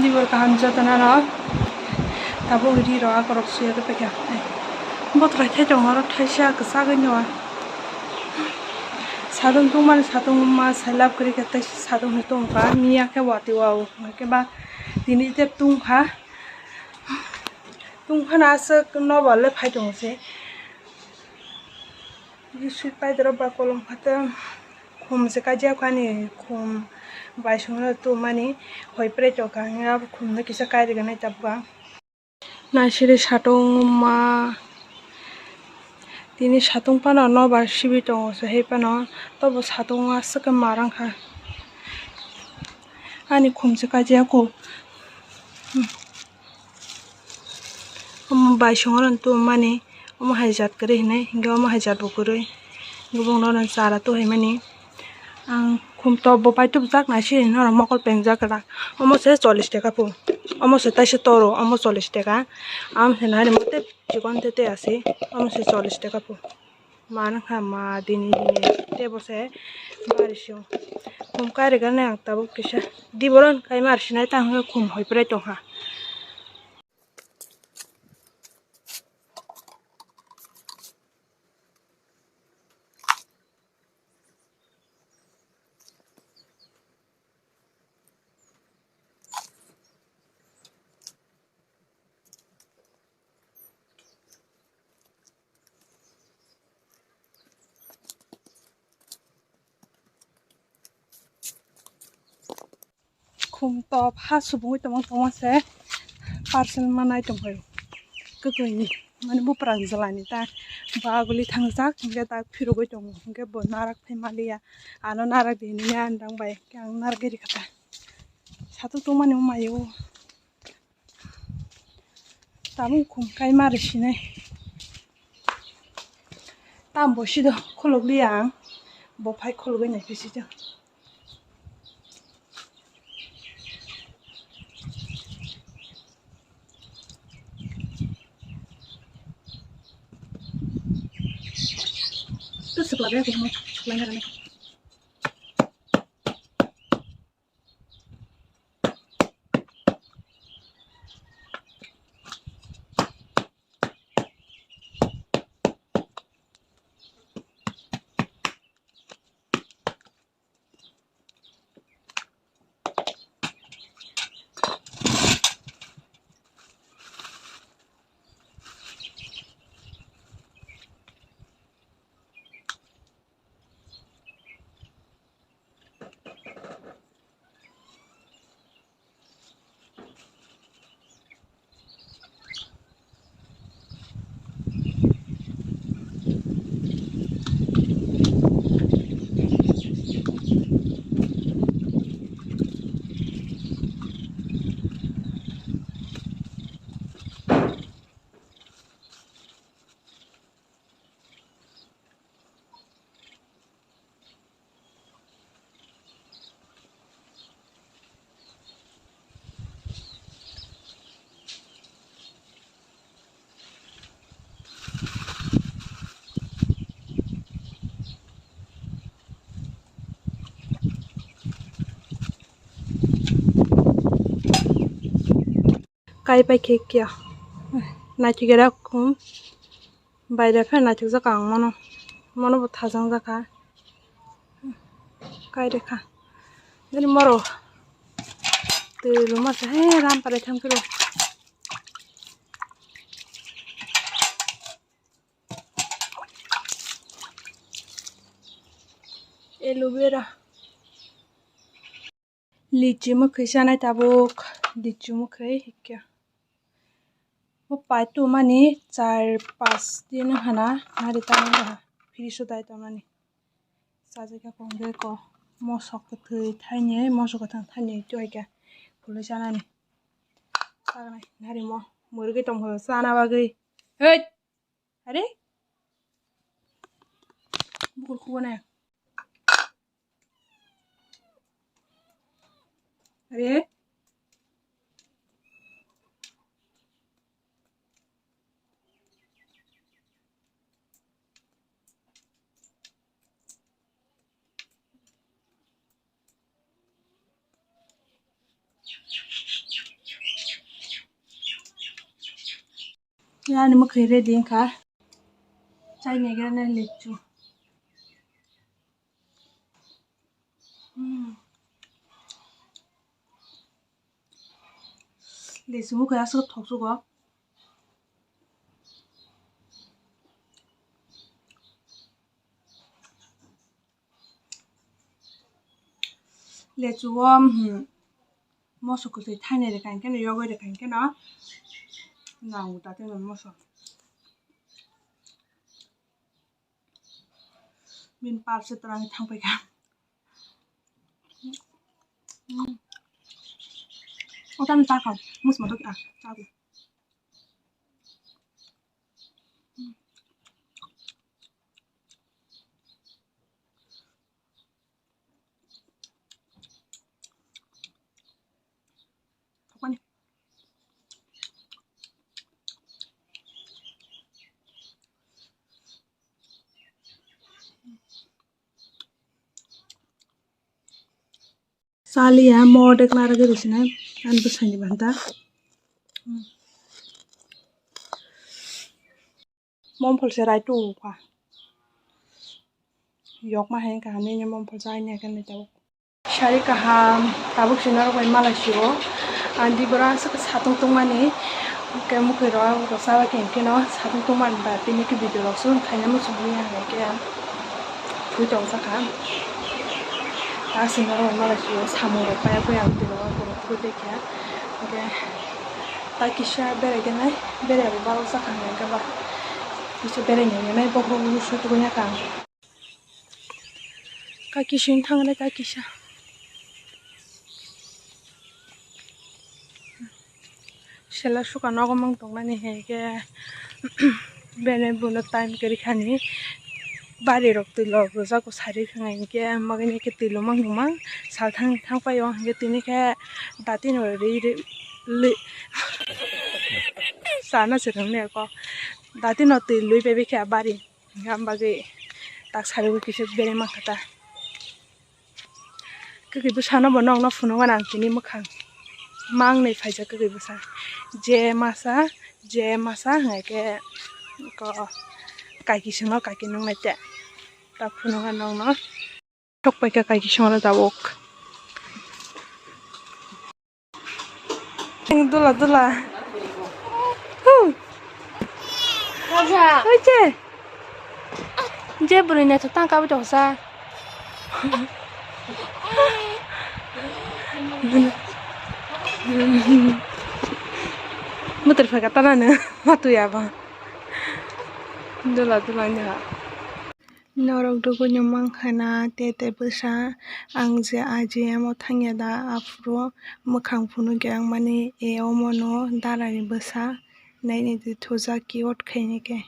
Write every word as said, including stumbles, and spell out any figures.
Ibor kaham jotono no tabuk ri rok akorok suya khe paikha. Bothrai thai tongo oro thaisa kwchagwi no. Satung tungmani satung ma sailab kwrwi khe tei satung hwnwi tongkha miya khe watwi o hwnkhe ba tini tei tungkha. Tungphano aswk nobar le phai tongo se. Bisui paidoro ba kolom khato khum se kaijak ani khum bai songno tumani hoi prai tongkha hwnwi abo khumno kisa kai riganai tabuk ang. Naisiri satung ma tini satung phano nobar sibi tongo se hai phano tobo satung aswk khe ma rang kha ani khum se kaijak o. Omo bai songorok tubumani omo hai jat kwrwi hinwi hinkhe omo hai jat bo kwrwi hinkhe bono chara tuhaimani ang khum top bo pai tubujak naisiri norok mokol pengjak kwrak omo se chollish taka pu omo se taisa toro omo chollish taka ang se nai rwmani tei chikon tei tei aswk omo se chollish taka pu. Mano kha ma dini dini tei bo se bari sio. Khum kari gani ang tabuk kisa di boron kai mar sinai tang hwnkhe khum hoi prai tongkha. Khum top ha subungwi tongma tongma se parcel manai tongkhaio kwkwi ni mani buprang jwlani ta baguli thangjak hinkhe ta phirogwi tongo hinkhe bo narak phai maliya ano narak di hinwi ani rang bai ang narak giri kha ta satung tongmani maio. Tabuk khum kai mari sinai. Tam bo sido khuluk liya ang. Bo phai khulugwi nai phi sido. Tu sekolah dia aku mau sekolah ngarang. Kai pai khe kya naithok era khum bai da phe naithok jak ang mono mono bo thajang jak kha kai rwkha nini moro twi rwma se he ram parai thang phiro. Aloe vera. Lichi mwkhwi chanai tabuk, lichi mwkhwi hinkhe. Bo pai tumani char pas din hana nari tamo doha, fridge o dai tongnani. Chajakya kok beko, mosok kwthwi thaini, mosok kwthang thaini, chuaikha khulwi chanani. Chajaknai narimo, mwrwgwi tongkha chana bagwi. Hei! Are? Bukur kubo na. Are? Ani mwkhwi ready wngkha. Chai naigra nai lechu. Hmm. Lechu mwkhwi aswk thoksugo. Lechu o, hmm, moso kwtwi thainai rwkha hinkhe no, yogwi rwkha hinkhe no nango tate no moso. Bini pal se twrwngwi thang paikha. Hmm. O tamo chakha, musma dokha, chakha. Chaliya mo de klaragwi rwsina ani bwsaini banta. Momphol se rai tu kha. Yokma hai kaham ni momphol chai ni kan ni tabuk. Sari kaham tabuk si norok bai mala sio. Andi bora aswk satung tungmani. Ke mukui ro ro sawa ke keno satung tungmani ba tini ki video rok sun khaina muchung ya ke. Pui tong saka. Aswk norok bai mala sio samung rok paya paya ang tiro borok pui tei kha. Ke ta kisa berai kenai berai abo baro saka hwnka ba. Kisa berai nai nai bohrok musu tugui ya kang. Kaki sing thangre kaki sa. Sela suka nogo mang tongmani hai ke bene buno time kari khani bari rok twi lok rwjago sari khna hinkhe magini khe twi lomang lomang sal thang thang paio hinkhe tini khe dati no ri ri li sana se thang ne ko dati no twi lui bai khe bari. Hingke ang bagwi tak sariwi kisa bereng mankha ta. Kwkwi bwsano bo nokno phunukgo ang tini mwkhang. Mangnwi phaijak kwkwi bwsa. Je masa, je masa hwnga khe ko kaiki songno kaiki nuknai te. Tak phunukgo nokno. Sok paikha kaiki songno tabuk. Dula dula. Hu. Kaja. Oje. Je bwrwi naithok tang kabui tongsa. Mwtwr phaikha tanano matwi abo. Dula dula wngkha. Norok dugui no mankha na tete bwsa, ang je aji amo thangya da aphuru mwkhang phunukya wngmani, e omo no dara ni bwsa nainwi thujak cute khainwi khe.